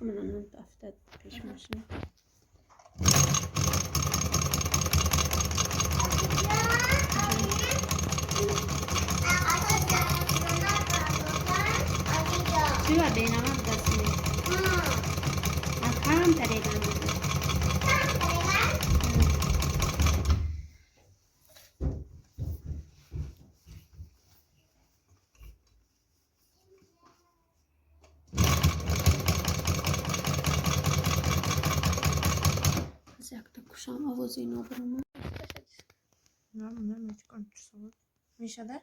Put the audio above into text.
Мана афтад пеш машина. Чива бенамак дастме? Акам тареган. Якта кушам, овози ино биромад. Намедонам, чикор чусовод мешада.